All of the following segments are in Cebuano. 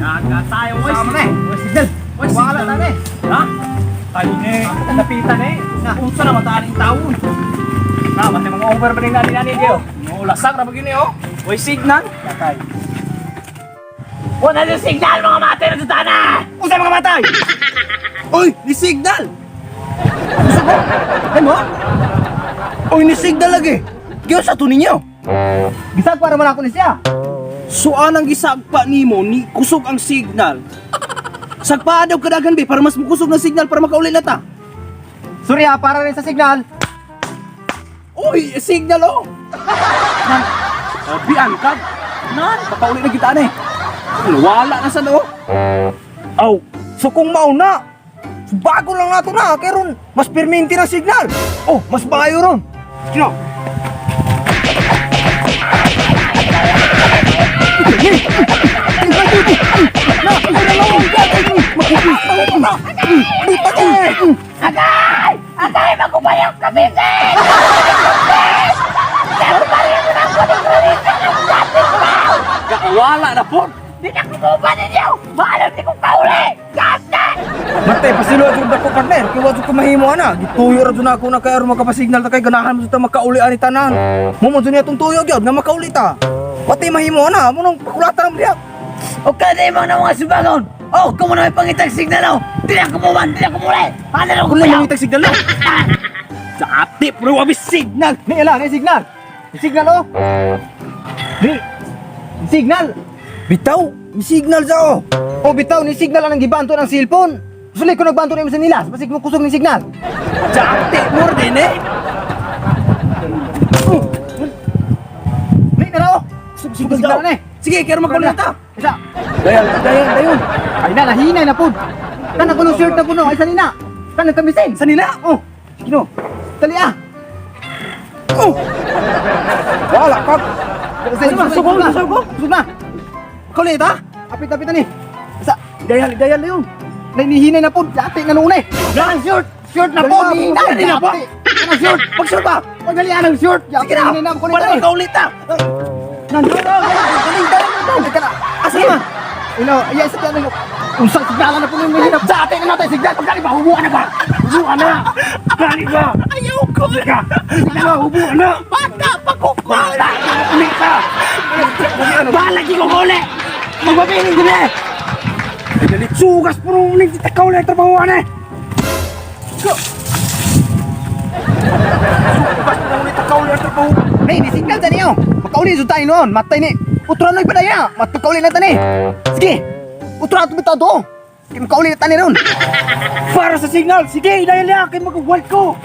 Yaga tayo, oy. Sama na eh. Oy, signal. Oy, Wala signal. na eh. Ha? Tayo ni, lapitan eh. Unsa na mataan ang taon. Na, matay mga over pa rin nani nani kayo. No, lasang ra ba gini oh. Oy, signal. Patay. Wala yung signal mga matay na tutana. Unsay mga matay? Uy, ni signal. Unsa ko? Ay mo? Uy, ni signal lagi. Giyon sa to ninyo. Gisag para man ako ni siya. So anang gisagpa nimo ni kusog ang signal. Sagpa daw kadagan be para mas mukusog ng signal para makauli na ta. Sorry ha, para rin sa signal. Uy, signal oh. Nan, bian ka. Nan, makauli na kita na eh. Wala na sa loob. Aw, so kung mauna, so bago lang nato na, kay ron, mas perminti ng signal. Oh, mas maayo ron. Sino? Agay! Agay! Magkubayang kami, sir! Wala na po. Di na kumuha ninyo! Maalam di kong kauli! Ganda! Mate, pasilo jud ako partner, kay wa jud ko mahimo ana. Gituyo ra jud na ako na kay aron makapasignal ta kay ganahan mo jud ta makauli ani tanan. Mo man jud niya tong tuyo gyud nga makauli ta. Pati mahimo ana, mo nang pakulatan mo diha. O kada yung mga mga subangon! Oh, kamo na may pangitag signal oh! Di na kumuha! Di na kumuli! Paano na Kung kumayaw? mangitag signal oh. Dati, pero abi signal. Ni ala, ni signal. Ni signal oh. Ni ni signal. Bitaw, ni signal sa oh. Oh, bitaw ni signal ang gibanto ng cellphone. Suli ko nagbanto nimo sa nila, basig mo kusog ni signal. Dati, more din eh. Ni na oh. Signal daw. na eh. Sige, kaya makauli na ta. Isa. Dayan, dayan, dayon. Ay na, nahinay na pud. Kanang kuno shirt na kuno, ay sanina. Kanang kamisin. Sa nila. Oh, sige no. Dali ah. Oh. Wala ka. Sige, Sugo, sugo. Sugo na. Makauli ta. Apit, apit na ni. Isa. Dayan, dayan, dayon. Nahihinay na pud. Dati na noon eh. Nan, Short, short na po. Dali na, Hinay dali na po. Kanang short. Pag-sure ba? Pagdali ang short. Sige na. Hinay na ko Para makauli ta. Nandun na. Dali, dali, dali. Ka na. Asa naman? Ino, iya sa tiyan. Unsang signalan na po nung mahirap. Dati na natin signal. Pagdali ba, hubuan na ba? Hubuan na! Gani ba? Ayaw ko. Signal, hubuan na! Bata pa ko. Bata! Uli ka! Bahala ko uli! Magpabiling din eh! Sugas po nung uling titakaw na yung trabaho eh! Sugas po nung takaw na trabaho. Hey, ni signal ta niyo. Makauli jud tayo noon. Matay ni. Utro na ipadaya. Matukauli na tani. Sige. Utro ato bitaw to. Kay makauli na tani ron. Para sa signal! Sige, dahil na kay mag-wild ko!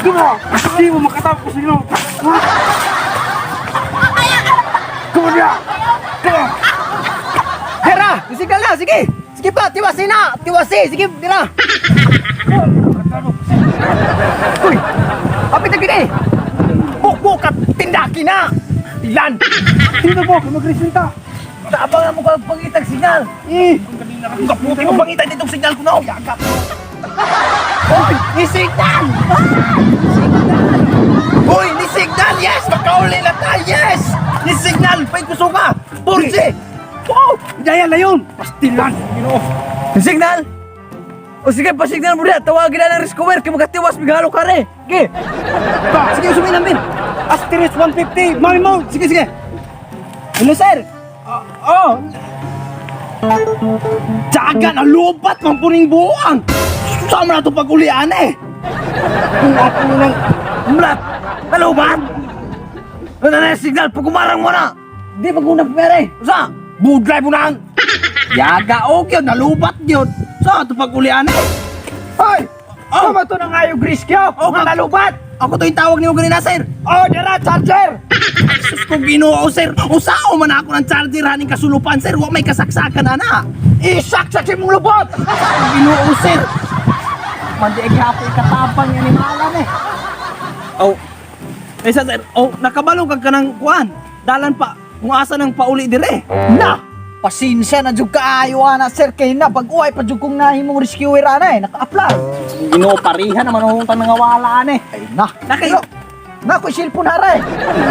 Diba? Hindi mo makatapos signal! Come on na! Come on! Hera, ni signal na. Sige. Sige pa, tiwasi na. Tiwasi. Sige, dira. Uy. Apit na gini. Bukbuk at tindaki na. Ilan? Dito po, mag-resenta! Tabang mo kang pangitag signal! Eh. Kaputi mo pangitan ditong signal ko na. Yaga ko. Uy, ni signal. Uy, ni signal. Yes, makauli na ta. Yes. Ni signal. Pay kusuga. Porsi. Wow! Dahil na yun! Pastilan! Ginoo! Ni signal! O sige, pasignal mo diya! Tawagin na ng rescuer! Kaya magkatiwas, bigalo ka rin! Sige! Ba! Sige, usumin namin. Asterisk 150! Mami mo! Sige, sige. Hello, sir. Oh! Jaga na lupat man puning buang. Sama na ito pag-ulian eh. Kung ako ng mlat! Nalubat! Ano na yung signal? Pag umarang mo na! Di maguna pumere! Usa! Budlay mo nang. Yaga og yun, nalubat yun. Sa ito pag-ulian eh. Hoy! Oh. Tama to ng ayaw Griskyo! Oh, Mga nalubat! Ako to yung tawag niyo ganina, sir. Oh, dara, charger! Sus ko Ginoo, sir. Usao man ako ng charger haning kasulupan, sir. Wa may kasaksakan ana. Isaksak si mong lubot! Ginoo, sir. Mandi gihapon katabang yan ni Malan eh. Oh. Eh, sir, oh, nakabalo kag kanang kuan. Dalan pa kung asa nang pauli dire. Na! Pasensya na jud kaayo ana sir kay na pag-uway pa jud kong nahimong rescuer ana eh naka-apply. Ginoo pariha naman ang nangawala eh. Ay na. Nakay Nako cellphone haray.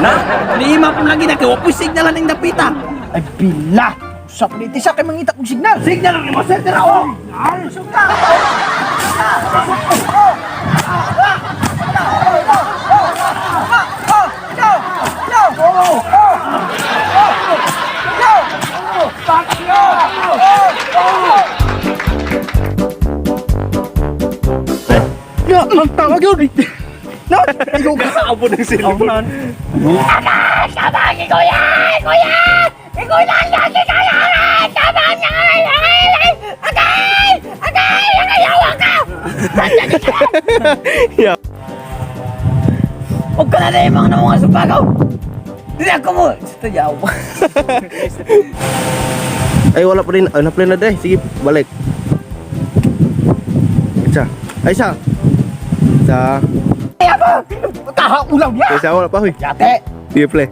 Na, lima po lagi na kay wa po'y signal aning dapita. Ay bila. Usap ni tisa kay mangita kog signal. Signal ang imo sir dira oh. Ya, ang tawag yun. Na, ikaw ka. Abo ng cellphone. Huwag ka na na yung mga namunga sa bagaw! Hindi ako mo! Ito yaw. Ay, wala pa rin. Ay, na-play na dre. Sige, balik. Isa. Ay, isa. Isa. Kaya ba? Kahaulaw niya. Isa, wala pa, huy. Yate. Sige, play.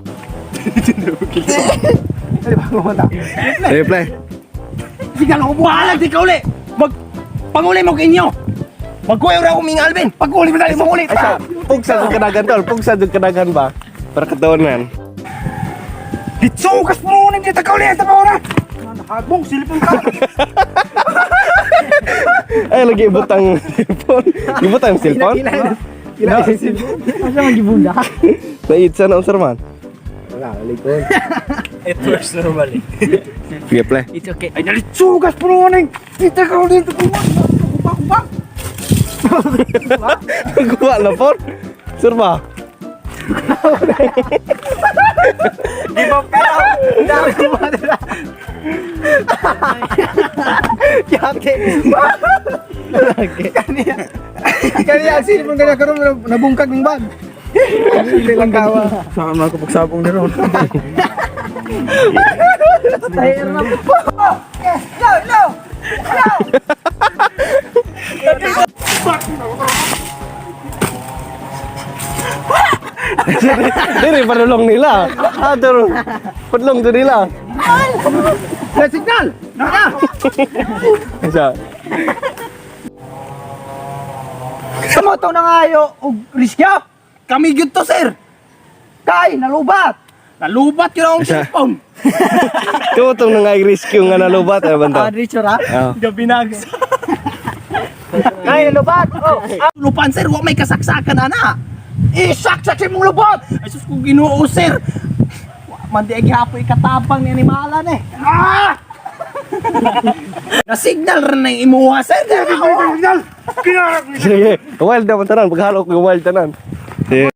Dali ba kumanta? Sige, play. Signal ako bahalag di ka uli. Mag panguli mo inyo. Magkuyaw ra ako ming Alvin. Paguli mo dali mo uli. Ay, isa. Pugsa doon kadagan, tol. Pugsa doon kadagan ba? Para katawanan. Ditso kas mo ning dita ka uli sa paura. Hagbong silipon ka. Ay, lagi ibutang cellphone. Ibutang cellphone? Ila ila cellphone. Asa man gibunda? Naitsa na, unsa man. Wala, likod. It works normally. Sige, play. It's okay. Ay nalitsugas po ning dita ka uli sa paura. Kuha na, por. Sir ba? Yate. Kaniya. Kaniya ang cellphone kaniya karon nabungkag ng bag. Hindi lang kawa. Saan man ako pagsabong ni Ron. No, no. Diri, padulong nila. Ah, duro. Padulong to nila. La signal. Na. Isa. Kamo to na ngayo og riskya. Kami gyud to sir. Kay nalubat. Nalubat yun akong Isa. cellphone. Kamu tong nangay-rescue nga nalubat, ano ba Ah, Richard ha. Oh. Gabi na. Kay nalubat. Oh. Lupan sir, wa may kasaksakan ana. Isaksak sa imong lubot. Ay sus kung Ginoo sir. Wa man di ay gihapoy katapang ni animalan eh. Ah! Na signal ra na yung imuha sir. Sige, wild naman tanan. Paghalo ko yung wild tanan. Sige.